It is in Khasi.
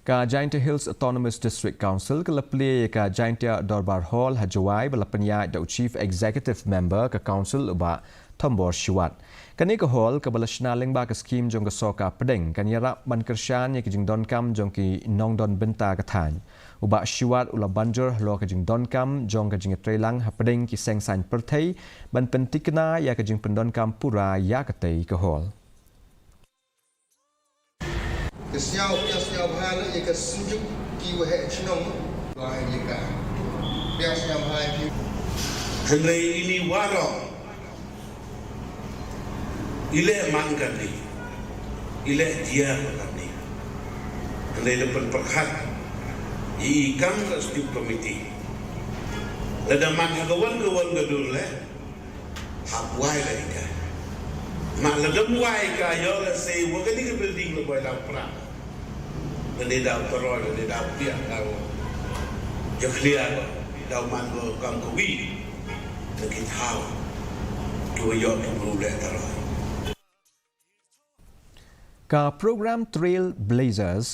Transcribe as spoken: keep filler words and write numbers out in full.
Ka Jaintia Hills Autonomous District Council ka la plie ïa ka Jaintia Dorbar Hall ha Jowai ba la pynïaid da u Chief Executive Member ka Council u Bah Thombor Shiwat. Kane ka hall kaba la shna lyngba ka skhim jong ka sorkar pdeng kan ïarap ban kyrshan ïa ka jingdonkam jong ki nongdon bynta ka thaiñ. U Bah Shiwat u la ban jur halor ka jingdonkam jong ka jingïatreilang hapdeng ki seng saiñ pyrthei ban pyntikna ïa ka jingpyndonkam pura ïa katei ka hall. Ka sñiaw, ka sñiaw bha la ïa ka synjuk ki waheh chnong. Ba ïa ka. Ka sñiaw bha ki. Hynrei ini waroh i leh man kane, i leh jia man kane. Hynrei da pynpyrkhat ïa i kam ka stuk komiti. Lada man ha ka wan ka wan ka dur leh. Hap wai la ïa ka. Ma lada ym wai ka ïoh lehse wa kane ka building la boi la pra. Lane daw taroi, lane daw piah, daw jakhlia, daw man ko kam kawi. Na ki thaw ki wa ïoh ki bru leh taroi. Ka program Trail Blazers